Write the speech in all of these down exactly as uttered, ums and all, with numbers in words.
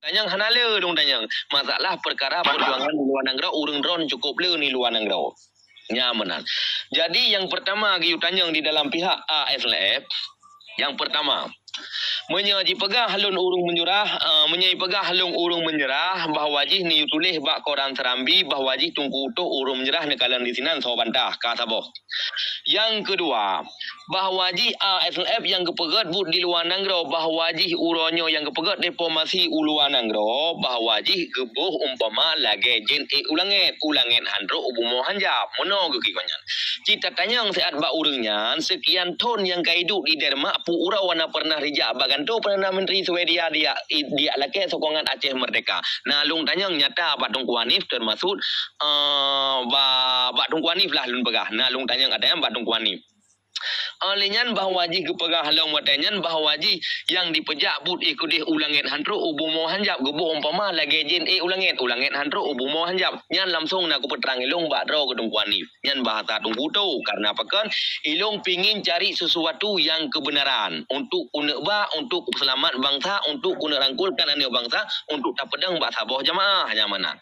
Tanyong hana le lôn tanyong. Masalah peukara peujuangan di luwa nanggroe, ureuëng droen cukôp le di luwa nanggroe. Nyan meunan. Jadi nyang peurtama geuyue tanyong di dalam pihak A S L F, nyang peurtama, meunyoe jipeugah lôn ureuëng meunyeurah, eh, meunyoe jipeugah lôn ureuëng meunyeurah bahwa jih neuyue tuléh bak koran Serambi bahwa jih Teungku Utoh ureuëng meunyeurah neukalon disinan soe bantah, ka saboh. Nyang keudua, bahwa jih A S L F nyang geupeugét buet di luwa nanggroe, bahwa jih uroe nyoe nyang geupeugét diplomasi u luwa nanggroe, bahwa jih geuboh umpama lagée jén ék u langét, u langét han trok u bumoe han jab, meunoe geukheun nyan. Cit tatanyong siat bak ureuëng nyan, seukian thon nyang ka iduek di Denmark, peue uroe hana pernah rijak bak gantoe Perdana Menteri Swedia dijak, dijak lakée sokongan Aceh Merdeka. Na lôn tanyong nyata bak Teungku Hanif, teumasuk eh, ba-, bak Teungku Hanif lah lôn peugah. Na lôn tanyong ata nyan bak Teungku Hanif. Eh, lé nyan bahwa jih geupeugah lom watée nyan bahwa jih nyang jipeujak buet ék keudeh u langét han trok, u bumoe han jab, geuboh umpama lagée jén ék u langét, u langét han trok, u bumoe han jab. Nyan langsong na kupeutrang ilong bak droe keu Teungku Hanif. Nyan bahasa Teungku Utoh. Karena pakon? Ilong pingin cari sesuatu nyang keubeunaran untuk keuneuk ba, untuk keuseulamat bansa, untuk keuneuk rangkulkan aneuëk bansa, untuk tapeudong bak saboh jamaah nyang meunan.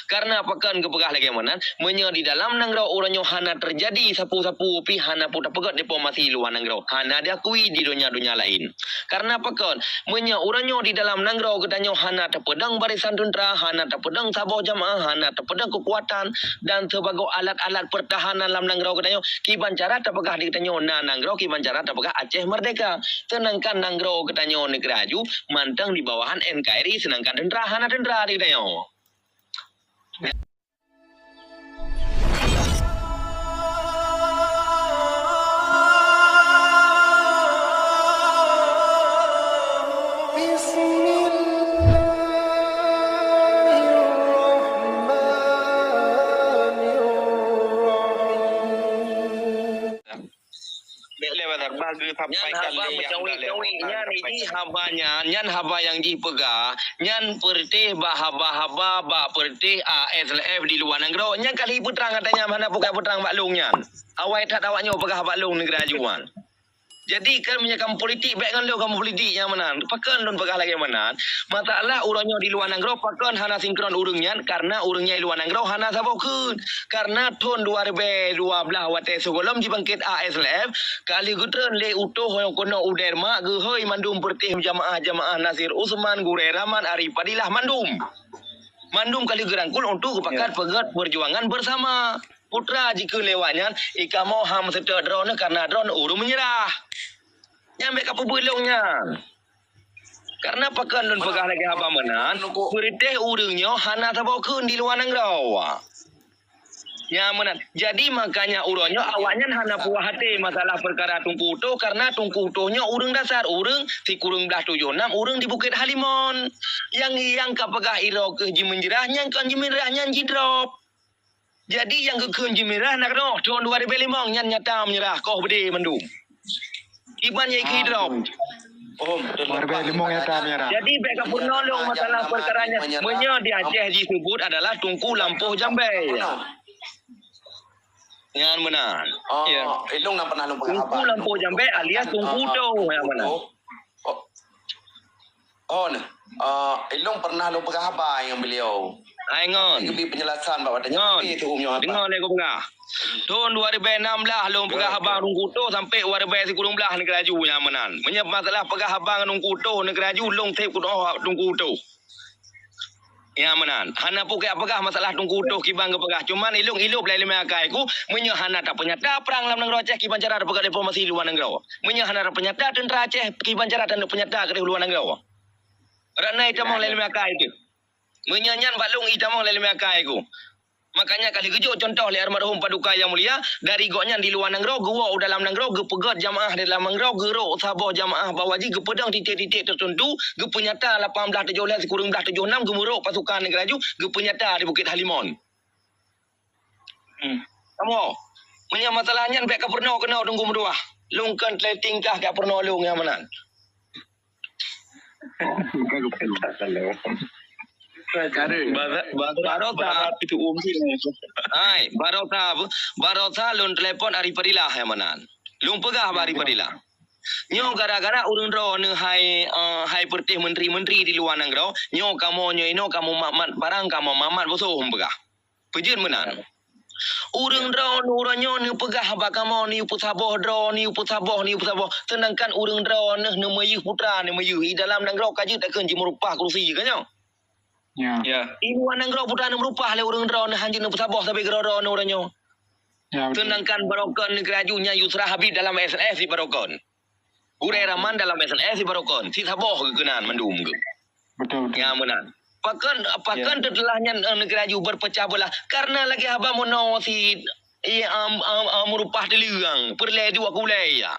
Karena pakon geupeugah lagée meunan, meunyoe di dalam nanggroe uroe nyoe hana teujadi sapeue-sapeue pih hana peue tapeugét diplomasi luwa nanggroe, hana diakui di donya-donya laén. Karena pakon, meunyoe uroe nyoe di dalam nanggroe geutanyoe hana tapeudong barisan teuntra, hana tapeudong saboh jamaah, hana tapeudong keukuatan dan sibagoe alat-alat peurtahanan lam nanggroe geutanyoe, kiban cara tapeugah di geutanyoe na nanggroe, kiban cara tapeugah Aceh Merdeka. Seudangkan nanggroe geutanyoe neugara laju mantong di bawahan N K R I, seudangkan teuntra hana teuntra di geutanyoe. Bismillahirrahmanirrahim. Bék lé bazar bah geusampaikan lé nyang ka lewat. Nyan haba meucawi-cawi, nyan jih haba nyan, nyan haba nyang jih peugah, nyan peureutéh bak haba-haba bak peureutéh A S L F di luwa nanggroe. Nyan ka lheueh peutrang ata nyan, hana peuka peutrang bak lôn nyan. Awai that awak nyoe peugah bak lôn neugara laju nyan. Jadi kan meunyoe kamoe politik, bék ngon lôn kamoe politik nyang meunan. Pakon lôn peugah lagée meunan? Masalah uroe nyoe di luwa nanggroe pakon hana sinkron ureuëng nyan, karena ureuëng nyan di luwa nanggroe hana saboh kheun. Karena thon dua ribée dua blaih watée sigohlom jibangkét A S L F, ka lheueh geutreun lé Utoh nyang keunoe u Denmark geuhôi mandum peureutéh jamaah-jamaah Nasir Usman, Gurée Rahman, Ari Fadilah mandum. Mandum ka lheueh geurangkul untuk geupakat peugét peujuangan bersama. Putra jikheun lewat nyan, ikamoe han meuseutôt droeneuh karena droeneuh ureuëng meunyeurah. Nyan bék kapeubeuet lôn nyan. Karena pakon lôn peugah lagée haba meunan, peureutéh ureuëng nyoe hana saboh kheun di luwa nanggroe. Nyan meunan. Jadi makanya uroe nyoe awaknyan hana puas até masalah peukara Teungku Utoh, karena Teungku Utoh nyoe ureuëng dasar, ureuëng sikureueng blaih tujoh nam, ureuëng di Bukét Halimon. Nyang, nyang ka peugah droe keuh jimeunyeurah, nyang kon jimeunyeurah nyan jidrop. Jadi nyang geukheun jimeunyeurah na keudroe thon dua ribée limong nyan nyata meunyeurah koh beudé mandum. Iban nyang ikheun drop. Oh, dua ribée limong nyata meunyeurah. Jadi bék kapeurunoe lôn masalah peukara nyan. Meunyoe di Aceh jiseubut adalah Teungku Lampôh Jambée. Nyan meunan. Oh, ilong na pernah lôn peugah haba. Teungku Lampôh Jambée alias Teungku Utoh nyang meunan. Oh. Oh, nah. Ah, ilong pernah lôn peugah haba ngon beliau. Hai ngon. Geubri penjelasan bak watée nyan. Ngon. Tapi tu umum apa? Deungoe lé ku peugah. Thon dua ribée nam blaih lôn peugah haba ngon Teungku Utoh sampai dua ribée sikureueng blaih neugara laju nyang meunan. Meunyoe masalah peugah haba ngon Teungku Utoh neugara laju, lôn seb kudoh Teungku Utoh. Nyang meunan. Hana pukek peugah masalah Teungku Utoh kiban geupeugah. Cuman ilong ilop lé limai akai ku, meunyoe hana tapeunyata prang lam nanggroe Aceh kiban cara tapeugah diplomasi luwa nanggroe. Meunyoe hana tapeunyata teuntra Aceh kiban cara tapeunyata keudeh luwa nanggroe. Rot na itamong lé limai akai teuh. Meunyoe nyan bak lôn itamong lé limai akai ku. Makanya ka lheueh geujok contoh lé almarhum Paduka Yang Mulia, dari gobnyan di luwa nanggroe geuwoe u dalam nanggroe, geupeugét jamaah di dalam nanggroe, geurok saboh jamaah bahwa jih geupeudong titik-titik teuteuntu, geupeunyata lapan blaih tujoh lhée sikureueng blaih tujoh nam, geumeurok pasukan neugara laju, geupeunyata di Bukét Halimon. Hmm. Kamoe, meunyoe masalah nyan bék kapeurunoe keunoe Teungku meutuah. Lôn kon tingkah kapeurunoe lôn nyang meunan. Barosa, barosa. Hai, barosa, barosa lôn telepon Ari Fadilah nyang meunan. Lôn peugah bak Ari Fadilah. Nyoe gara-gara ureuëng droeneueh hai, eh, hai peureutéh menteri-menteri di luwa nanggroe, nyoe kamoe nyoe inoe kamoe mat-mat parang, kamoe mat-mat beusoh peugah. Peujeuet meunan. Ureuëng droeneueh uroe nyoe neupeugah bak kamoe neupeusaboh droe, neupeusaboh, neupeusaboh. Seudangkan ureuëng droeneueh neumiyuh putra, neumiyuh. I dalam nanggroe ka jeuet takheun jimeurupah kurusi ka nyoe. Ya. Ya. I luwa nanggroe putra neumeurupah lé ureuëng droeneueh hana jeuet neupeusaboh sabe keudroe-droeneueh uroe nyoe. Ya, betul. Seudangkan baroe kon neukeuraju nyan Yusra Habib dalam S N F di baroe kon. Gurée Raman dalam S N F di baroe kon. Sisaboh geukeunan mandum geuh. Betul, betul. Ya, meunan. Pakon, pakon teutelah nyan, eh, neukeuraju berpecah belah. Karena lagée haba meunoe si, i, am, am, am, meurupah teuleuang. Peureulée dua kulée, ya.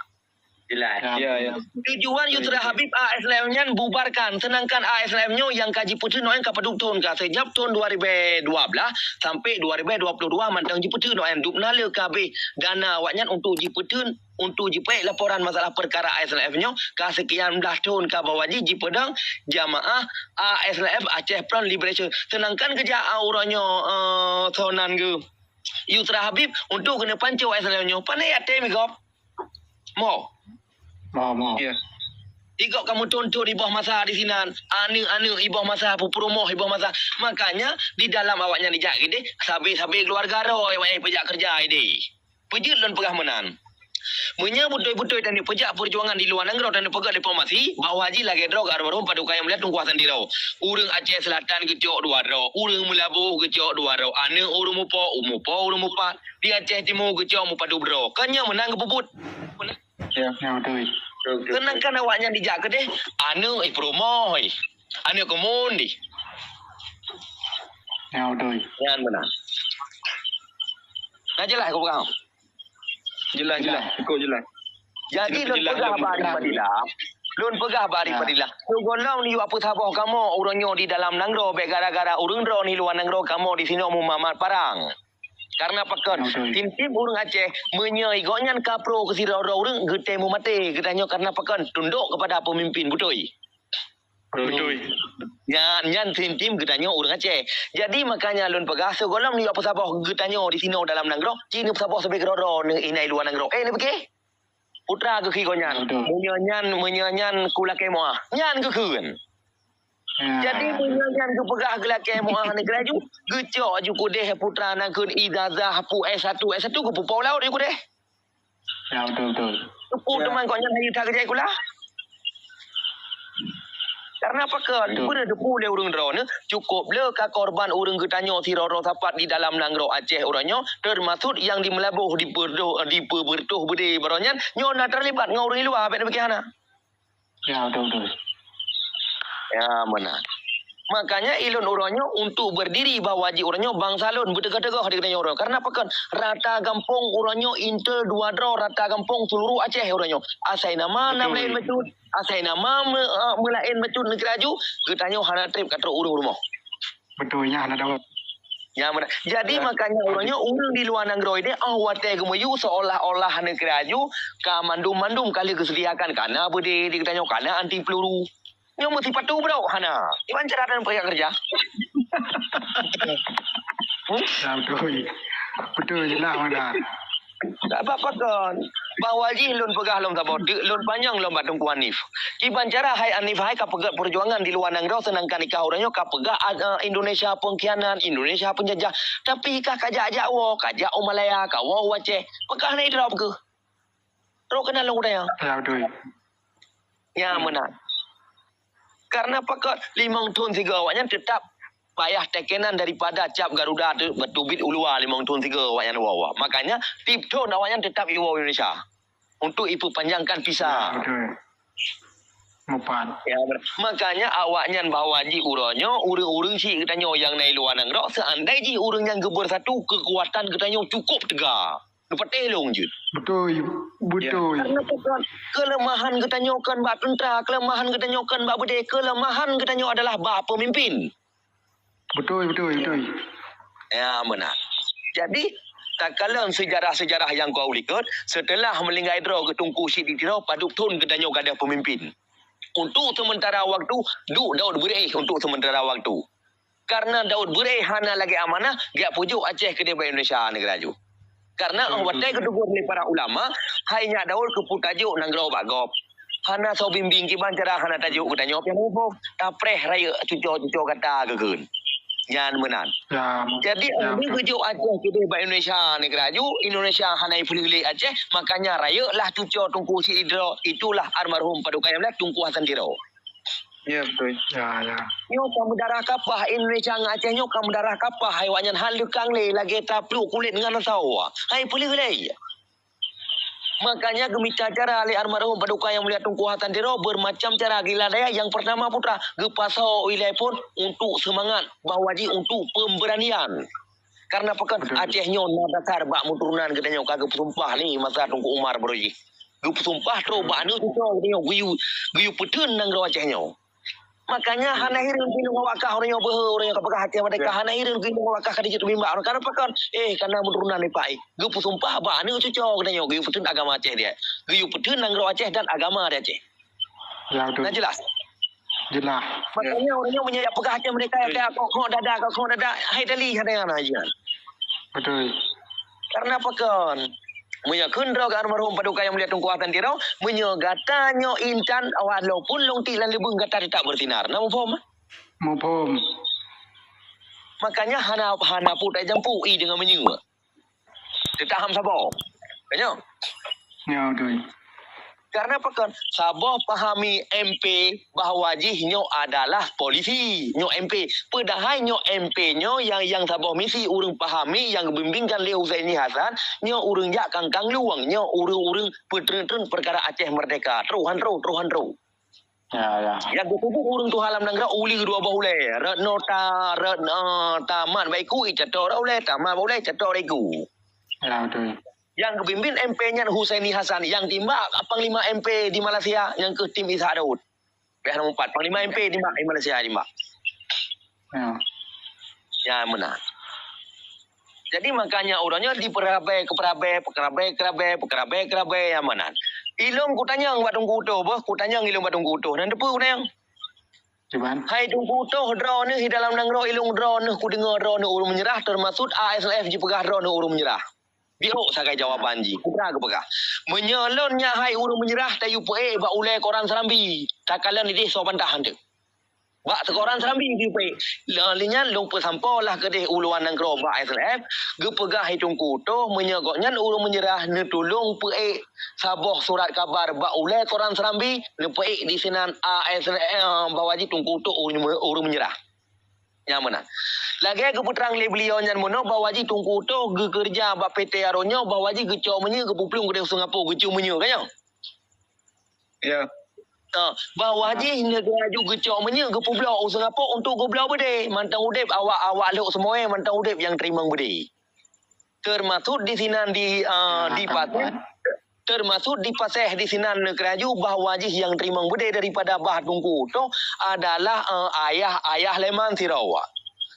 Jelas. Ya, ya. Tujuan Yusra Habib A S L F nyan bubarkan, seudangkan A S L F nyoe nyang ka jipeuteun nyan ka padub thon ka, seujak thon dua ribu dua belas sampai dua ribu dua puluh dua mantong jipeuteun nyan, dub na le ka habéh dana awaknyan untuk jipeuteun, untuk jipeuék laporan masalah peukara A S L F nyoe ka seukian blaih thon ka bahwa ji jipeudong jamaah A S L F Aceh Front Liberation. Seudangkan keujak uroe nyoe, eh, sonan geuh Yusra Habib untuk keuneuk pancok A S L F nyoe. Pane yatim gob. Mo. Mo, mo. Ya. Igok kamoe thon-thon iboh masa di sinan, aneuk-aneuk iboh masa, peurumoh iboh masa. Makanya di dalam awaknyan dijak ideh, sabe-sabe keluarga roh awaknyan peujak keureuja ideh. Peujeuet lôn peugah meunan. Meunyoe beutôi-beutôi tanyoe peujak peujuangan di luwa nanggroe tanyoe peugah diplomasi, bahwa ji lagée droe ka almarhum Paduka Yang Mulia Teungku Hasan Tiro. Ureuëng Aceh Selatan geucok dua droe, ureuëng Meulaboh geucok dua droe, aneuk ureuëng mupo, mupo ureuëng mupat. Di Aceh Timu geucok mupadu droe. Kon nyoe meunan geupeubuet. Ya, ya, betul. Seudangkan awaknyan dijak keudeh, aneuk, eh, peurumoh, eh. Aneuk keumuen deh. Ya, betul. Nyan meunan. Nah, jeulaih aku peugah. Jeulaih, jeulaih. Cukup jeulaih. Jadi, lôn peugah bak Arif Fadilah. Lôn peugah bak Arif Fadilah. Sigohlom neuyue peusaboh kamoe ureuëng nyoe di dalam nanggroe, bék gara-gara ureuëng droe di luwa nanggroe kamoe di sinoe meumat-mat parang. Karena pakon, tim-tim ureuëng Aceh, meunyoe gobnyan ka pro keu sidroe-droe ureuëng, geutem meumaté geutanyoe karena pakon, tundok kepada pemimpin, beutôi? Beutôi. Nyan, nyan tim-tim geutanyoe ureuëng Aceh. Jadi, makanya lôn peugah, sigohlom neuyue peusaboh geutanyoe di sinoe dalam nanggroe, ci neupeusaboh sabe keudroe-droe neuinai luwa nanggroe. Eh, neupike? Putra geuh kigoe nyan. Betul. Meunyoe nyan, meunyoe nyan kulakée moah. Nyan geukheun. Ya. Jadi, meunyoe nyan geupeugah geulakée moah neukeuraju, geucok aju keudeh putra na kheun ijazah pu S satu, S satu geupupau laôt aju keudeh. Ya, betul, betul. Teupeu teuma gobnyan hayeu that geujak sikula. Karena pakon, betul. Beuna teupeu lé ureuëng droeneueh, cukup le ka korban ureuëng geutanyoe sidroe-droe sapat di dalam nanggroe Aceh uroe nyoe, termasuk nyang di Meulaboh dipeudoh, dipeubeureutoh beudé baroe nyan, nyoe na terlibat ngon ureuëng luwa, bék neupike hana. Ya, betul, betul. Ya, meunan. Makanya ilôn uroe nyoe untuk berdiri bahwa ji uroe nyoe bansa lôn beuteugoh-teugoh di geutanyoe uroe. Karena pakon, rata gampông uroe nyoe intel dua droe rata gampông seluruh Aceh uroe nyoe. Asai nama nam laén bacut, asai nama me-, eh, meulaén bacut neukeuraju, geutanyoe hana treb ka trok ureuëng rumoh. Betul, nyan hana dawa. Nyan meunan. Jadi, makanya uroe nyoe ureuëng di luwa nanggroe ideh, oh, watée geumiyueb seolah-olah neukeuraju ka mandum-mandum ka lheueh geuseudiakan, ka na beudé di geutanyoe, ka na anti peluru. Nyoe meusipatu brok hana. Iban cara dan peugah keureuja. Hmm? Ya, betul. Betul, jeulaih meunan. Sabab pakon, bahwa jih lôn peugah lom saboh teuk, lôn panyang lom bak Teungku Hanif. Kiban cara hai Hanif hai ka peugét peujuangan di luwa nanggroe, seudangkan ikah uroe nyoe ka peugah, ah, Indonesia pengkhianat, Indonesia penjajah. Tapi ikah ka jak-jak woe, ka jak u Malaya, ka woe u Aceh. Peugah na idrob keuh. Trok keunan lôn kutanya. Ya, betul. Ya, meunan. Karena pakon limong thon sigoe awaknyan teutap payah teukenan daripada cap Garuda teu-, teubiet u luwa limong thon sigoe awaknyan woe-woe. Makanya, tiep thon awaknyan teutap iwoe Indonesia untuk ipeupanjangkan visa. Ya, betul. Mupat. Ya, ber-, makanya awaknyan bahwa ji uroe nyoe, ureuëng-ureuëng syiek geutanyoe nyang na i luwa nanggroe, seandai jih ureuëng nyang geubersatu, keukuatan geutanyoe cukup teuga. Neupatéh lôn jeuet. Betul, betul. Ya. Karena kelemahan geutanyoe kon bak teuntara, kelemahan geutanyoe kon bak beudé, kelemahan geutanyoe adalah bak pemimpin. Betul, betul, betul. Ya, meunan. Jadi, takalon sejarah-sejarah nyang ka u likot, seuteulah meuninggai droe geuh Teungku Chik di Tiro, padub thon geutanyoe gadôh pemimpin. Untuk sementara waktu, duek Daud Beureueh untuk sementara waktu. Karena Daud Beureueh hana lagée amanah, geujak peujok Aceh keudeh bak Indonesia neukeuraju. Karena oh watèe geutegur lé para ulama, hai nyak Daud keupeue tajok nanggroe bak gob. Hana soe bimbéng kiban cara hana tajok geutanyoe pian muphom. Tapreh rayeuk cuco-cuco gata geukheun. Nyan meunan. Ya, mu- Jadi ya, oh lheueh betul. Geujok Aceh keudeh bak Indonesia nanggroe laju, Indonesia hana ipeuleueh lé Aceh, makanya rayeuk lah cuco Teungku Chik Idro, itulah almarhum Paduka Yang Mulia Teungku Hasan Tiro. Ya, betul. Ya, ya. Nyoe ka meudarah kapah Indonesia ngon Aceh nyoe ka meudarah kapah hai awaknyan han leukang lé lagèe tapluek kulét ngon asoe. Hai peuleueh lé. Makanya geumita cara lé almarhum Paduka Yang Mulia Teungku Hasan Tiro bermacam cara gila daya yang pertama putra geupasoe ilèe phôn untuk semangat bahwa jih untuk pemberanian. Karena pakon Aceh nyoe na dasar bak meuturonan geutanyoe ka geupeusumpah ni masa Teungku Umar baroe jih. Geupeusumpah trok bak aneuk cuco geutanyoe geuyue, geuyue peuteun nanggroe Aceh nyoe. Makanya hana hireuen keu inong awak kah ureueng nyoe beuhe ureueng nyoe ka peugah Aceh merdeka, hana hireuen keu inong awak kah ka dijeuet bimbak ureueng. Karena pakon? Eh, karena meuturonan ipak eh. Geupeusumpah bak aneuk cuco geutanyoe geuyue peuteun agama Aceh dia. Geuyue peuteun nanggroe Aceh dan agama di Aceh. Ya, betul. Nah, jelas. Jelas. Makanya ureueng nyoe meunyoe jak peugah Aceh merdeka, ya, kok, kok dada, kok, kok dada, hai tali, hai tali, hai tali. Betul. Karena pakon? Meunyoe kheun droe keu almarhum Paduka Yang Mulia Teungku Hasan Tiro, meunyoe gata nyoe intan, walaupun lôn tiek lam leubeueng gata teutap beusinar. Na muphom? Muphom. Makanya hana, hana pue tajampu ie deungon minyeuk. Teutap ham saboh. Ka nyoe? Ya, betul. Karena pakon? Saboh pahami M P bahwa jih nyoe adalah polisi, nyoe M P. Padahai nyoe M P nyoe nyang, nyang saboh misi ureueng pahami nyang geubimbingkan lé Husaini Hasan, nyoe ureueng jak kangkang luwang, nyoe ureueng-ureueng peutreun-treun peukara Aceh Merdeka. Troh han troh, troh han troh. Ya, ya. Nyang geuseubut ureueng tuha lam nanggroe uleue dua boh ulèe. Retno ta, retno tamat bak iku, icatok rot ulèe, tamat bak ulèe, icatok rot iku. Ya, betul. Nyang geubimbing M P nyan Husaini Hasan, nyang timbak Panglima M P di Malaysia, nyang keuh tim Ishak Daud. Pih nombor empat, Panglima M P timbak di Malaysia timbak. Ya. Ya, meunan. Jadi makanya uroe nyoe dipeurabe, kepeurabe, pekeurabe, keurabe, pekeurabe, keurabe, ya meunan. Ilong kutanyong bak Teungku Utoh, boh, kutanyong ilong bak Teungku Utoh. Nan teupeu kutanyong. Cuman. Hai Teungku Utoh, droeneuh di dalam nanggroe ilong droeneuh kudeungoe droeneuh ureueng meunyeurah, teumasuk A S L F jipeugah droeneuh ureueng meunyeurah. Biôk sagai jawaban jih. Peue geupeugah. Meunyoe lôn nyak hai ureueng meunyeurah tayue peuék bak ulèe koran Serambi, takalon idéh soe bantah hanteuk. Bak seukoran Serambi tayue peuék. Lheueh nyan lôn peusampoe lah keudéh u luwa nanggroe bak S L F, geupeugah hai Teungku Utoh meunyoe gobnyan ureueng meunyeurah neutulông peuék saboh surat kabar bak ulèe koran Serambi, neupeuék disinan A S L F bahwa jih Teungku Utoh ureueng, ureueng meunyeurah. Nyang meunan. Lagèe geupeutrang lé beuliau nyan meunoe bahwa jih Teungku Utoh geukeureuja bak P T Aronyo bahwa jih geucok minyeuk geupeuplueng keudéh u Singapura geucok minyeuk, ka nyoe? Ya. Ha, bahwa jih neugeuh laju geucok minyeuk geupeubloe u Singapura untuk geubloe beudé. Mantong udép awak, awak lhok seumuanya mantong udép nyang teurimong beudé. Teumasuk disinan di, ah, di Paseh, teumasuk di Paseh disinan neukeu laju bahwa jih nyang teurimong beudé daripada bah Teungku Utoh adalah, eh, ayah, ayah Leman sidroe.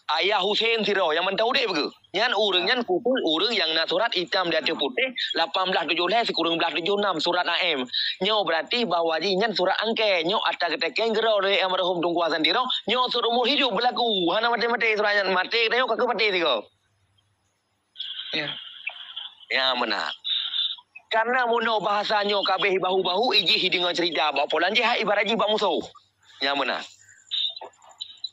Ayah Husen sidroe nyang mantong udép geuh. Nyan ureueng nyan khusus ureueng nyang na surat itam di ateueh putéh lapan blaih tujoh lhèe sikureueng blaih tujoh nam surat A M. Nyoe beurati bahwa jih nyan surat angkée. Nyoe ata geutekeng keudroe lé almarhum Teungku Hasan Tiro. Nyoe seumur hidup beulaku. Hana maté-maté surat nyan. Maté geutanyoe ka keuh maté sigoe. Ya. Ya, meunan. Karena meunoe bahasa nyoe ka abéh bahu-bahu, ijih deungon cerita bak polan jih, ibarat jih bak musoh. Ya, meunan.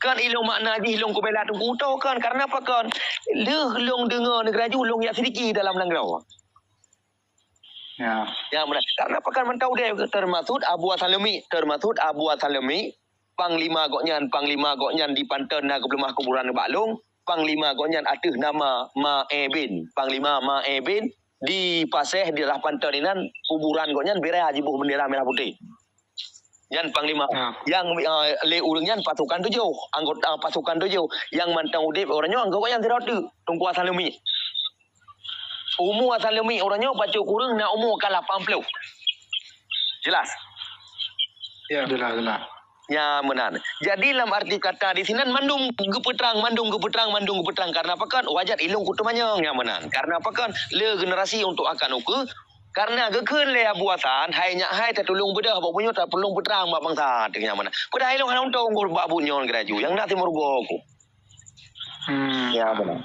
Kan ilong makna jih lôn kubela Teungku Utoh kan, karena apa kan? Lheueh lôn deungoe neugeu laju lôn jak sidiki dalam nanggroe. Ya. Ya, meunan. Karena apa kan mantong udép teumasuk Abu Hasan Leumik, teumasuk Abu Hasan Leumik, panglima gobnyan, panglima gobnyan di Panton na geupeuleumah kuburan bak lôn, panglima gobnyan ateueh nama Ma E bin, panglima Ma E bin di Paseh di daerah Panton inan kuburan gobnyan bira jiboh bendera merah putih. Nyan panglima. Ya. Nyang, eh, lé ureueng nyan pasukan tujoh, anggota pasukan tujoh. Nyang mantong udép uroe nyoe anggota gobnyan sidroe teuk, Teungku Hasan Leumik. Umu Hasan Leumik uroe nyoe bacut kureueng na umu ka lapan ploh. Jelas? Ya. Jelas, jelas. Ya, meunan. Jadi, lam arti kata di sinan mandum geupeutrang, mandum geupeutrang, mandum geupeutrang. Karena apa kan? Wajar ilong kuteumanyong, ya, meunan. Karena apa kan? Le generasi untuk akan ukeue. Karena geukheun lé Abu Hasan, hai nyak hai tatulông beudôh, bak bunoe tatulông peutrang bak bansa, teuh, ya, meunan. Padahai ilong hana untông bak bunoe geuraju, nyang na timur goku. Hmm. Ya, meunan.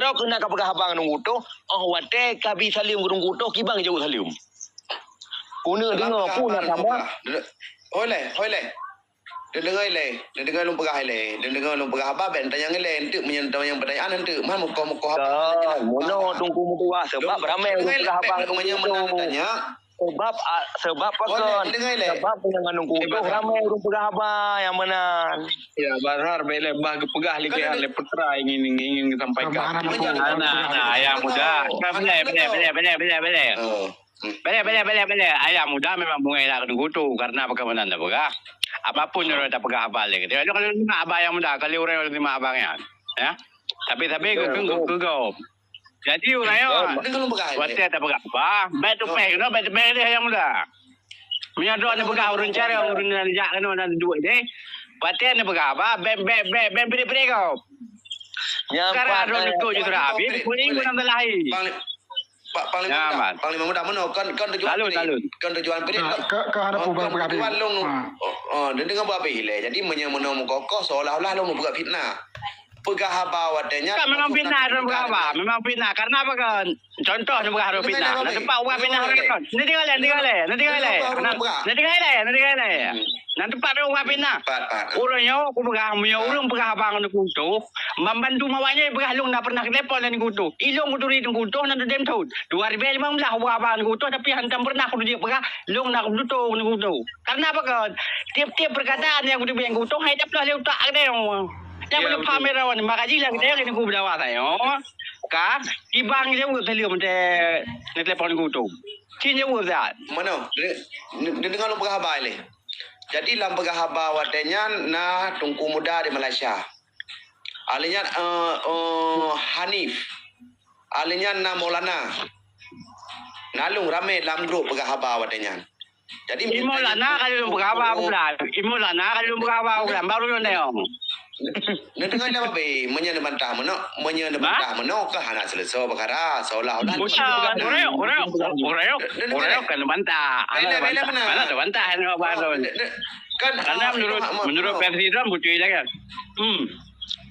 droe keunan ka peugah haba ngon Teungku Utoh, oh watèe ka bi saleuem keu Teungku Utoh, kiban jaweueb saleuem. Keuneuk deungoe peue na sama. Hôi lé, hôi lé. Neudeungoe lé, neudeungoe lôn peugah lé, neudeungoe lôn peugah haba, bèk neutanyong lé, enteuk meunyoe neutanyong peutanyaan enteuk, man mukoh-mukoh haba. Meunoe Teungku meutuah, seubab ramè ureueng peugah haba ngon Teungku Utoh. Seubab, a, seubab pakon? Seubab meunyoe ngon Teungku Utoh ramè ureueng peugah haba nyang meunan. Ya, Bahar, bèk lé bah geupeugah lé keuh lé putra ingin, ingin sampaikan. Nah, nah, ayah muda. Bèk lé, bèk lé, bèk lé, bèk lé, bèk lé. Bèk lé, bèk lé, bèk lé, bèk lé. Ayah muda memang beungèh that keu Teungku Utoh, karena pakon meunan tapeugah. Apapun uroe tapeugah haba lé. Kalau, kalau terima haba ayah muda, kalau uroe terima haba nyan. Ya. Tapi, tapi keu, keu, keu, keu. Jadi uroe nyoe, watèe tapeugah haba, bèk teupèh keunoe, bèk teupèh deh ayah muda. Meunyoe droe neupeugah ureueng carông, ureueng nyan jak keunoe nan duek deh. Watèe neupeugah haba, bèk, bèk, bèk, bèk bri-bri gob. Sekarang droe neutuju surah habéh, peue nyang meunan teulahi. Pak Panglima Muda, Panglima Muda meunoe kon, kon tujuan pirit. Kon tujuan pirit. Kon tujuan lôn. Oh, oh, deungoe bah habéh ilèe. Jadi meunyoe meunoe meukokoh seolah-olah lôn meupeugah fitnah. Peugah haba watèe nyan. Kan memang fitnah droe peugah haba. Memang fitnah. Karena apa kan? Contoh neupeugah droe fitnah. Nah, teumpat peugah fitnah droe kan. Neudeungoe lé, neudeungoe lé, neudeungoe lé. Neudeungoe lé, neudeungoe lé. Nan teumpat droe peugah fitnah. Ureueng nyoe kupeugah, meunyoe ureueng peugah haba ngon Teungku Utoh, membantu awak nyan peugah lôn na pernah telepon lé Teungku Utoh. Ilôn kuturi Teungku Utoh nan dum thôn. Dua ribu lima belas kupeugah haba ngon Teungku Utoh, tapi hantom pernah kuturi peugah lôn na kututoe ngon Teungku Utoh. Karena apa kan? Tiep-tiep perkataan nyang kuturi Teungku Utoh hai tapeulah lé utak geutanyoe. Nyang beutôi paham droe nyan, maka jilah geutanyoe keuneuk kupeugah bahwa tanyoe ka kiban jaweueb saleuem watèe neutelepon Teungku Utoh. Cit jaweueb that. Meunoe, de-, de-, deungoe lôn peugah haba lé. Jadi lam peugah haba watèe nyan na Teungku Muda di Malaysia. Ahli nyan, eh, eh, Hanif. Ahli nyan na Maulana. Na lôn ramè lam grup peugah haba watèe nyan. Jadi Maulana ka lôn peugah haba bulan. Maulana ka lôn peugah haba bulan. Baru lôn tanyong. Neudeungoe lé babé, meunyoe neubantah meunoe, meunyoe neubantah meunoe ka hana seuleusoe peukara, seolah-olah. Bukan, uroe, uroe, uroe, uroe kan neubantah. Hana neubantah, hana neubantah, hana neubantah. Kan, karena menurut, menurut versi droe beutôi lah kan. Hmm.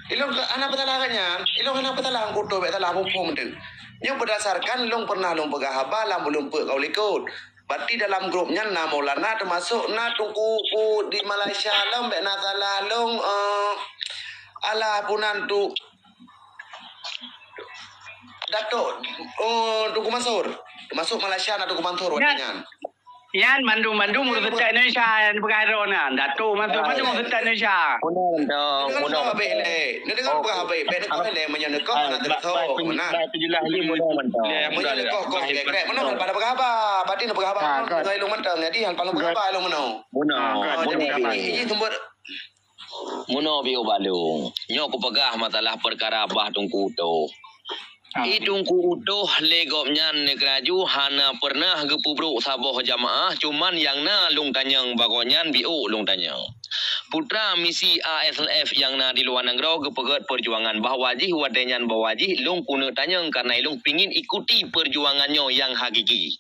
Ilôn hana peusalah kan nyan, ilôn hana peusalah Teungku Utoh bèk salah muphom teuh. Nyoe berdasarkan lôn pernah lôn peugah haba lam buleuen peuet ka u likot. Berarti dalam grup nyan na Maulana, teumasok na Teungku di Malaysia lom, bèk na salah lôn, eh, alah, peue nan tu, Datuk, eh, Teungku Mansur. Teumasok Malaysia na Teungku Mansur watèe nyan. Nyan mandum-mandum ureueng seutia Indonesia nyang peugah droe nyan. Datuk Mansur mandum ureueng seutia Indonesia. Neudeungoe peugah habéh lé. Neudeungoe peugah habéh. Bèk neukoh lé, meunyoe neukoh hana teukeusok. Meunan. Meunyoe neukoh, koh krék-krék, meunoe hana peugah haba. Berarti neupeugah haba, deungoe ilôn mantong. Jadi hana peugah haba ilôn meunoe. Meunoe. Jadi, jih sumber. Meunoe, Biôk Balong. Nyoe kupeugah masalah peukara bah Teungku Utoh. I Teungku Utoh lé gobnyan neukeuraju hana peureunah geupeubrôk saboh jamaah, cuman nyang na lôn tanyong bak gobnyan Biôk lôn tanyong. Putra misi A S L F nyang na di luwa nanggroe geupeugèt peujuangan bahwa jih watèe nyan bahwa jih lôn keuneuk tanyong kareuna lôn pingin ikuti peujuangan nyoe nyang hakiki.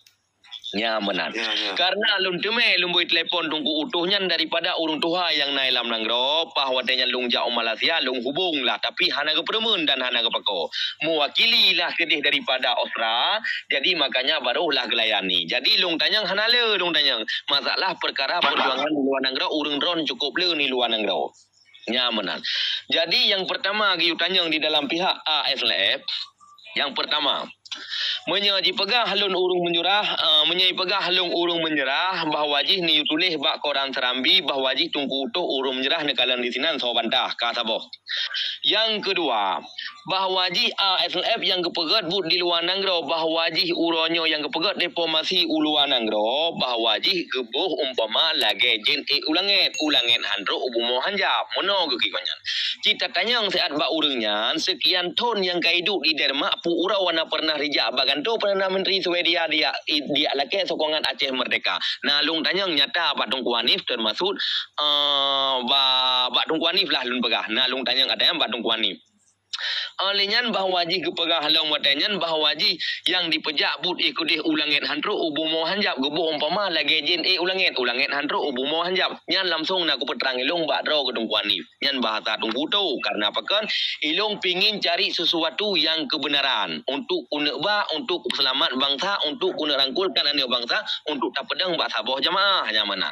Nya meunan. Ya, ya. Karena lôn teumé lôn bui telepon Teungku Utoh nyan daripada ureuëng tuha nyang na lam nanggroe, paih watée nyan lôn jak u Malaysia, lôn hubung lah, tapi hana geupeureumeun dan hana geupako. Mewakili lah keudeh daripada Australia, jadi makanya barulah geulayani. Jadi lôn tanyong hana le lôn tanyong. Masalah perkara perjuangan di luar nanggroe, ureuëng droen cukup le di luar nanggroe. Nya meunan. Jadi nyang pertama geuyue tanyong di dalam pihak A S L F, nyang pertama, meunyoe jipeugah lôn ureuëng meunyeurah, eh, meunyoe jipeugah lôn ureuëng meunyeurah, bahwa jih neuyue tuléh bak koran Serambi bahwa jih Teungku Utoh ureuëng meunyeurah neukalon disinan soe bantah ka saboh. Nyang keudua, bahwa jih A S L F nyang geupeugét buet di luwa nanggroe, bahwa jih uroe nyoe nyang geupeugét diplomasi u luwa nanggroe, bahwa jih geuboh umpama lagée jén ék u langét, u langét han trok u bumoe han jab, meunoe geukheun nyan. Cit tatanyong siat bak ureuëng nyan, seukian thon nyang ka iduek di Denmark, peue uroe hana pernah rijak bak gantoe Perdana Menteri Swedia dijak, dijak lakée sokongan Aceh Merdeka. Na lôn tanyong nyata bak Teungku Hanif, teumasuk, eh, bak, bak Teungku Hanif lah lôn peugah. Na lôn tanyong ata nyan bak Teungku Hanif. Óh lheueh nyan bahwa jih geupeugah lom watée nyan bahwa jih nyang jipeujak buet ék keudeh u langét han trok u bumoe han jab, geuboh umpama lagée jén ék u langét, u langét han trok u bumoe han jab. Nyan langsong na kupeutrang ilong bak droe keu Teungku Hanif. Nyan bahasa Teungku Utoh, karena pakon ilong pingin cari sesuatu nyang keubeunaran untuk keuneuk ba, untuk keuseulamat bansa, untuk keuneuk rangkulkan aneuk bansa, untuk tapeudong bak saboh jamaah nyang meunan.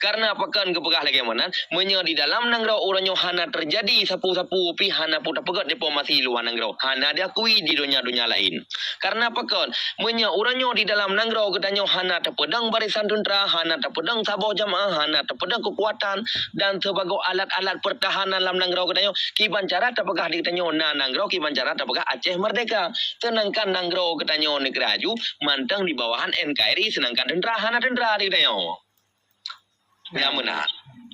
Karena pakon geupeugah lagée meunan, meunyoe di dalam nanggroe uroe nyoe hana teujadi sapeue-sapeue pih hana peue tapeugét diplomasi luwa nanggroe, hana diakui di donya-donya laén. Karena pakon, meunyoe uroe nyoe di dalam nanggroe geutanyoe hana tapeudong barisan teuntra, hana tapeudong saboh jamaah, hana tapeudong keukuatan dan sibagoe alat-alat peurtahanan lam nanggroe geutanyoe, kiban cara tapeugah di geutanyoe na nanggroe, kiban cara tapeugah Aceh Merdeka. Seudangkan nanggroe geutanyoe nanggroe aju mantong di bawahan N K R I, seudangkan teuntra hana teuntra di geutanyoe. Nyang meunan.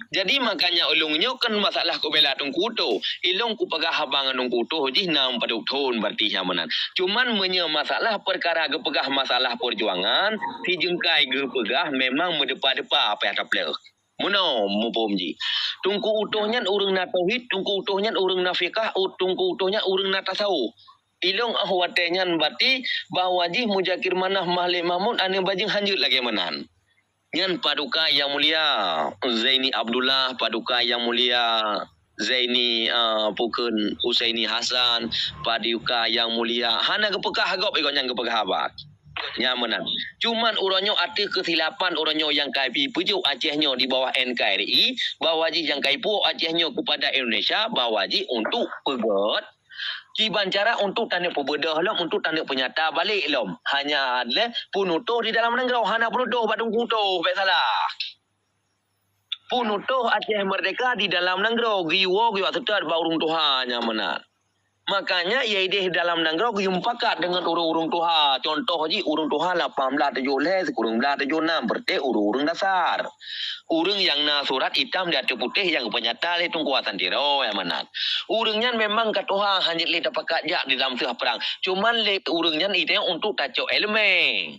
Jadi makanya ulôn nyoe kon masalah kubela Teungku Utoh. Ilong kupeugah haba ngon Teungku Utoh jih na padub thon berarti nyang meunan. Cuman meunyoe masalah peukara geupeugah masalah peujuangan, si Jeungkai geupeugah memang meudepa-depa apa nyang tapeuleueh. Meunoe muphom jih. Teungku Utoh nyan ureuëng na tauhid, Teungku Utoh nyan ureuëng na fiqah, u-, Teungku Utoh nyan ureuëng na tasawuf. Ilong óh watée nyan bati bahwa jih Muzakir Manaf Mahlek Mahmud aneuk bajeueng hanjeuet lagée meunan. Nyan paduka nyang mulia Zaini Abdullah, paduka nyang mulia Zaini, eh, pukon Husaini Hasan, paduka nyang mulia hana geupeugah gob, igoe nyang geupeugah haba. Nyang meunan. Cuman uroe nyoe ateueh keusilapan uroe nyoe nyang ka jipeujok Aceh nyoe di bawah N K R I, bahwa jih nyang ka jipuwoe Aceh nyoe keupada Indonesia, bahwa jih untuk peugét kiban cara untuk taneuk peubeudôh lom, untuk taneuk peunyata balek lom. Hanya lé peunutoh di dalam nanggroe, hana peunutoh bak Teungku Utoh, bék salah. Peunutoh Aceh Merdeka di dalam nanggroe, geuyue woe geuyue seutôt bak ureuëng tuha nyang meunan. Makanya, ya ideh dalam nanggroe geuyue mupakat deungon ureuëng-ureuëng tuha. Contoh jih, ureuëng tuha lapan blaih tujoh lhée sikureueng blaih tujoh nam, beureuté ureuëng-ureuëng dasar. Ureuëng nyang na surat itam di ateueh putéh nyang geupeunyata lé Teungku Hasan Tiro nyang meunan. Ureuëng nyan memang ka tuha hana jeuet lé tapakat jak di dalam teuh prang. Cuman lé ureuëng nyan ideh untuk tacok iéleumé.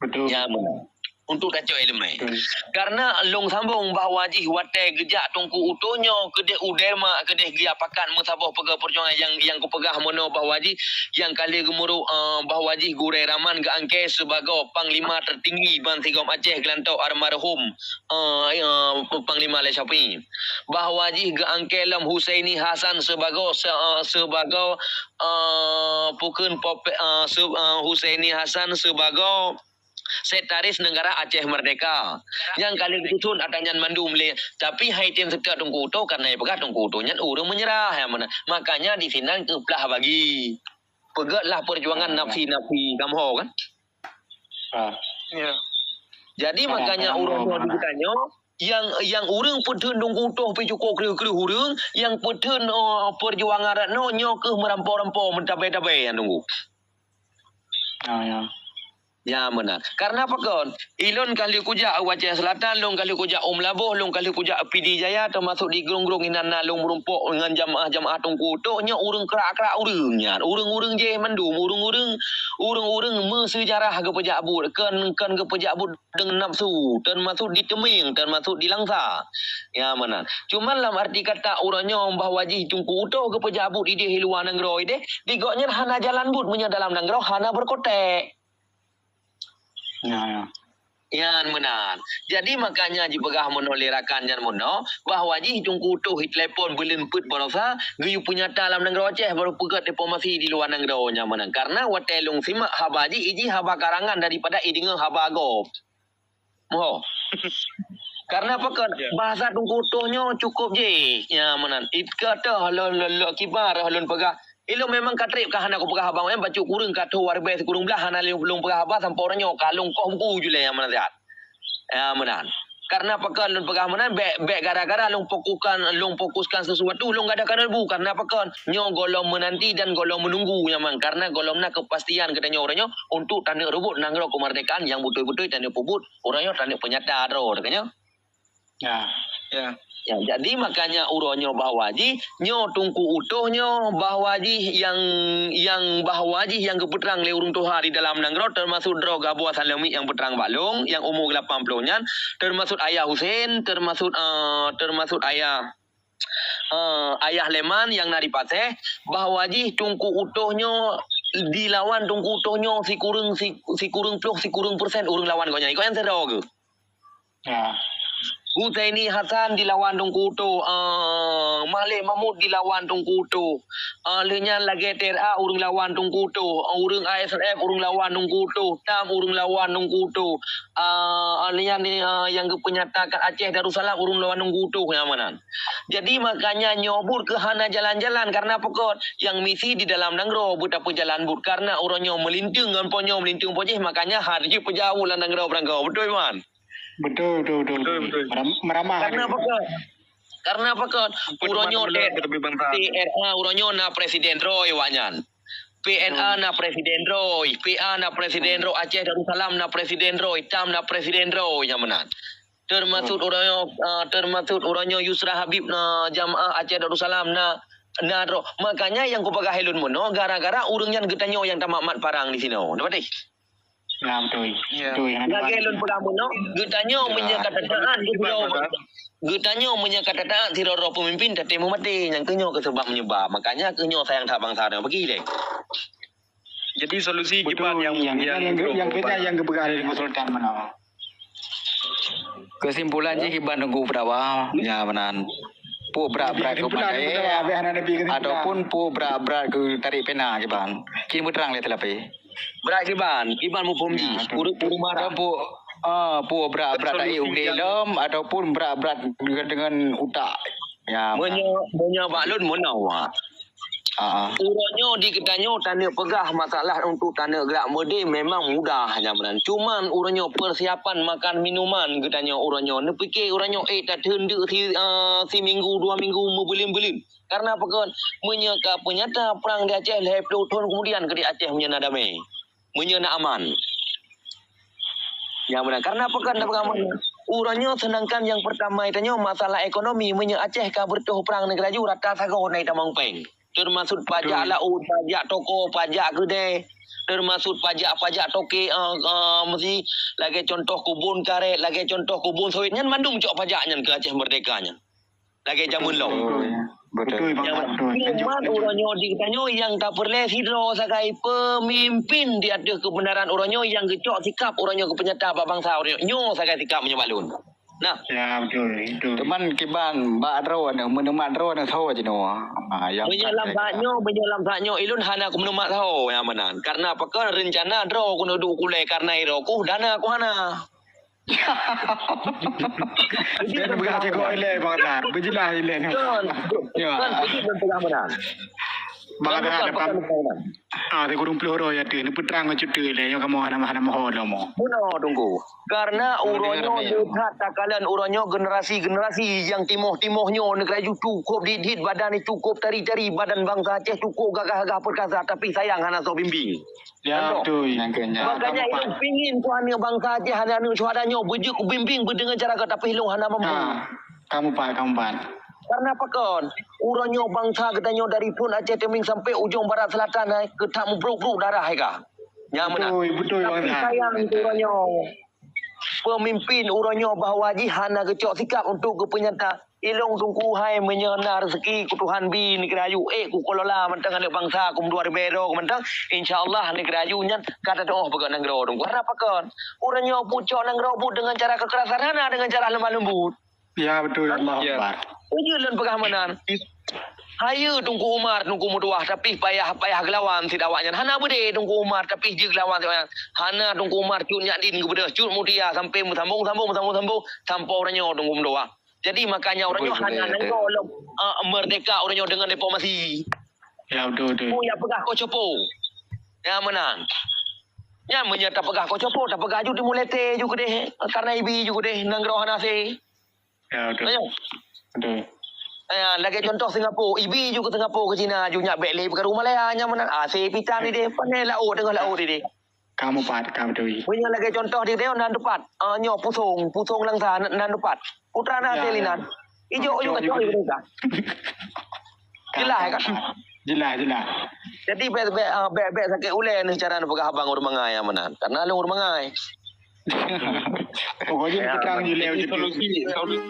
Betul. Nyang meunan. Untuk tacok iéleumé. Betul. Karena lôn sambong bahwa jih watée geujak Teungku Utoh nyoe keudeh u Denmark keudeh geujak pakat meusaboh peugah peujuangan nyang, nyang kupeugah meunoe bahwa jih nyang ka lheueh geumuruk, eh, bahwa jih Gurée Rahman geuangkée sibagoe panglima tertinggi bansigom Aceh geulantok almarhum, eh, eh, Panglima Lhée Syafie. Bahwa jih geuangkée lom Husaini Hasan sibagoe se-, eh, sibagoe, eh, pukon pope-, eh, se-, eh, Husaini Hasan sibagoe Sekretaris Negara Aceh Merdeka. Nyang ka lheueh geususun ata nyan mandum lé, tapi hai tem seutôt Teungku Utoh, karena jipeugah Teungku Utoh nyan ureuëng meunyeurah nyang meunan. Makanya di sinan geuplah bagi. Peugét lah peujuangan nafsi-nafsi kamoe kan? Ah. Ya. Jadi makanya ureuëng nyoe di geutanyoe, nyang, nyang ureuëng peutheun Teungku Utoh pih cukôp kreueh-kreueh ureuëng, nyang peutheun, oh, peujuangan rat nyoe, nyoe keuh meurampo-rampo meutabé-tabé nyang Teungku. Ah, ya. Ya, meunan. Karena pakon? Ilôn ka lheueh kujak u Aceh Selatan, lôn ka lheueh kujak u Meulaboh, lôn ka lheueh kujak Pidie Jaya, teumasok di Grong-Grong inan na lôn meurumpok ngon jamaah-jamaah Teungku Utoh, nyoe ureuëng krak-krak ureuëng nyan. Ureuëng-ureuëng jih mandum, ureuëng-ureuëng, ureuëng-ureuëng meuseujarah geupeujak buet, kon, kon geupeujak buet deungon nafsu, teumasok di Teumieng, teumasok di Langsa. Ya, meunan. Cuman lam arti kata uroe nyoe bahwa jih Teungku Utoh geupeujak buet ideh di luwa nanggroe ideh, di gobnyan hana jalan buet meunyoe dalam nanggroe hana beureukotek. Ya, ya. Nyan meunan. Jadi makanya jipeugah meunoe lé rakan nyan meunoe, bahwa jih Teungku Utoh jitelepon buleuen peuet barosa, geuyue peunyata lam nanggroe Aceh, baru peugöt diplomasi di luwa nanggroe nyan meunan. Karena watèe lôn simak haba jih, ijih haba karangan daripada ideungoe haba gob. Moho. Karena pakon, ya, bahasa Teungku Utoh nyoe cukup jih. Nyan meunan. It ka teuh lôn, lôn, lôn kiban rôh lôn peugah. Ilôn memang ka trép ka hana kupeugah haba, eh, bacut kureueng ka tho wareubèe sikureueng blah hana lôn, lôn peugah haba sampoe uroe nyoe ka lôn koh buku ju lé nyang meunan siat. Ya, meunan. Karena pakon lôn peugah meunan, bèk, bèk gara-gara lôn fokuskan, lôn fokuskan sesuatu, lôn gadôh keuneuk bu. Karena pakon, nyoe gohlom meunanti dan gohlom meununggu nyan meunan. Karena gohlom na keupastian geutanyoe uroe nyoe untuk taneuk reubot nanggroe keumeurdekaan nyang beutôi-beutôi taneuk peubuet, uroe nyoe taneuk peunyata droe, ka nyoe. Ya. Ya. Ya, jadi makanya uroe nyoe bahwa jih, nyoe Teungku Utoh nyoe bahwa jih nyang, nyang bahwa jih nyang geupeutrang lé ureueng tuha di dalam nanggroe, teumasuk droe Gabuwa Salamik nyang peutrang bak lôn, nyang umu lapan ploh nyan, teumasuk Ayah Husen, teumasuk, eh, teumasuk Ayah, eh, Ayah Leman nyang na di Pasè, bahwa jih Teungku Utoh nyoe dilawan Teungku Utoh nyoe sikureueng, si-, sikureueng ploh, sikureueng persen ureueng lawan gobnyan. Ikot nyan sidroe geuh. Ya. Husaini Hasan dilawan Teungku Utoh, eh, Mahleh Mahmud dilawan Teungku Utoh. Eh, lheueh nyan lagèe T R A ureueng lawan Teungku Utoh, eh, ureueng A S N F ureueng lawan Teungku Utoh, TAM ureueng lawan Teungku Utoh. Eh, lheueh nyan, eh, nyang geupeunyatakan Aceh Darussalam ureueng lawan Teungku Utoh nyang meunan. Jadi makanya nyoe buet keuh hana jalan-jalan karena pakon nyang misi di dalam nanggroe beutapeujalan buet karena uroe nyoe meulinteung ngon po nyoe meulinteung po jih makanya hareuj peujaweueb lam nanggroe beuranggoe. Beutôi, Man? Betul, betul, betul, betul, betul. Meram-, meramah. Karena pakon? Karena pakon? Uroe nyoe T R A uroe nyoe na presiden droe awaknyan. P N A na presiden droe, P A na presiden droe, Aceh Darussalam na presiden droe, TAM na presiden droe nyang meunan. Teumasuk uroe nyoe, eh, teumasuk uroe nyoe Yusra Habib na jamaah Aceh Darussalam na, na droe. Makanya nyang kupeugah lôn meunoe gara-gara ureueng nyan geutanyoe nyang tamat-mat parang di sinoe. Nampak teh? Ya, betul. Ya. Betul, hana Lagèe lôn peugah meunoe, geutanyoe meunyoe ka tataát sidroe, geutanyoe meunyoe ka tataát sidroe-droe peumimpin, tatem meumaté. Nyan keuh nyoe keuh seubab meunyeubab. Makanya keuh nyoe sayang that bansa nyoe. Bagi deh. Jadi solusi kiban nyang, nyang, nyang, nyang, nyang geupeugah lé Teungku Sultan meunoe. Keusimpulan jih kiban Teungku Peutawa, ya meunan. Peue brat-brat keu Banda Aceh ataupun peue brat-brat keu tarék pena kiban. Kheun meutrang lé teulapeh. Brat kiban, kiban muphom jih. Ureueng-ureueng marah. Peue, ah, peue brat-brat taék u glé lom ataupun brat-brat deungon utak. Ya, meunyoe, meunyoe bak lôn meunoe, Wak. Ah. Uroe nyoe di geutanyoe taneuk peugah masalah untuk taneuk gerak meudeh memang mudah nyan meunan. Cuman uroe nyoe persiapan makan minuman geutanyoe uroe nyoe. Neupike uroe nyoe, eh, tateun deuk si, eh, siminggu, dua minggu meubuleuen-buleuen. Karena pakon? Meunyoe ka peunyata prang di Aceh lhèe ploh thon keumudian keu di Aceh meunyoe na damé. Meunyoe na aman. Nyang meunan. Karena pakon na pengaman? Uroe nyoe seudangkan nyang peurtama tanyoe masalah ekonomi. Meunyoe Aceh ka beureutoh prang ngon geulaju rata sagoe na itamong péng. Teumasuk pajak laôt, pajak toko, pajak keudè, teumasuk pajak-pajak toke, eh, eh, meusi lagèe contoh keubon karét, lagèe contoh keubon sawét. Nyan mandum cok pajak nyan keu Aceh Merdeka nyan. Lagèe jameun lom. Betul, betul. Betul, Bang. Cuman uroe nyoe di geutanyoe nyang tapeureulèe sidroe sagai peumimpin di ateueh keubeunaran uroe nyoe nyang geucok sikap uroe nyoe geupeunyata bak bansa uroe nyoe. Nyoe sagai sikap meunyoe bak lôn. Nah. Ya, betul, betul. Cuman kiban bak droeneuh, meuneumat droeneuh saho jinoe. Ha, nyang meunyoe lam saat nyoe, meunyoe lam saat nyoe, ilôn hana kumeuneumat saho nyang meunan. Karena pakon? Reuncana droe keuneuk duek kulèe karena iroe kuh dana kuh hana. Jadi, dan peugah cukôp ilèe, Bang Adnan. Beujeulaih ilèe nyoe. Kan, kan, jadi dan peugah meunan. Bang Adnan, ah, di gurung ploh roh ya tu. Ni peutrang ngon cuti ilèe, nyoe kamoe hana, hana moho lom. Bunoe, Teungku. Karena uroe nyoe that takalon uroe nyoe generasi-generasi nyang timoh-timoh nyoe neugah laju cukôp dit-dit badan ni cukôp tari-tari badan bansa Aceh cukôp gagah-gagah perkasa tapi sayang hana soe bimbing. Ya, betul. Makanya ilôn pingin keu aneuk bansa Aceh, aneuk-aneuk syuhada nyoe beujeuet kubimbing beudeungon cara gata pih lôn hana mampu. Ha, kamu pat, kamu pat. Karena pakon? Uroe nyoe bansa geutanyoe dari phon Aceh Teumieng sampai ujong Barat Selatan hai, geutak meubrok-brok darah hai ka. Nyang meunan. Betul, betul. Tapi sayang uroe nyoe. Peumimpin uroe nyoe bahwa jih hana geucok sikap untuk geupeunyata Ilong Teungku hai, meunyoe na rezeki ku Tuhan bi, nanggroe ayue ék ku kelola mantong aneuk bansa, ku meudua ribée droe mantong, insya Allah nanggroe ayue nyan ka tatuoh peugah nanggroe Teungku. Hana pakon. Ureuëng nyoe buet cok nanggroe buet dengan cara kekerasan, hana dengan cara lemah lembut. Ya, betul. Allahu Akbar. Peue jeuet lôn peugah meunan. Hayeue Teungku Umar, Teungku meutuah, tapi payah, payah geulawan cit awaknyan. Hana beudé Teungku Umar, tapi jeuet geulawan cit awaknyan. Hana Teungku Umar cut nyak din geubeudôh, cut mutia, sampai meusambung-sambung, meusambung-sambung, sampoe uroe nyoe Teungku meutuah. Jadi, makanya uroe nyoe hana nanggroe lom, ah, merdeka uroe nyoe dengan diplomasi. Ya, betul, betul. Peue nyang peugah kok cupo. Ya, meunan. Nyan meunyoe tapeugah kok cupo, tapeugah ju Timor Leste ju keudeh, karena ibi ju keudeh, nanggroe hana asé. Ya, betul. Betul. Ya, lagée contoh Singapura, ibi ju ke Singapura ke China ju nyak bék lé peukaru Malaya nyan meunan. Ah, si pitan di deh, pane laôt, teungoh laôt di deh. Kamu pat, kamu tui. Meunyoe lagée contoh di deh nan tepat. Ah, nyoe pusong, pusong langsa nan tepat. Putra na asé linan. Ijo ju kacok ibu ka. Jelas kan? Jelas, jelas. Jadi bék, bék, ah, bék, bék sakét ulée ni cara neupeugah abang ureuëng mangai meunan. Karena lôn ureuëng mangai. Pokoknya petang je lewat solusi, solusi.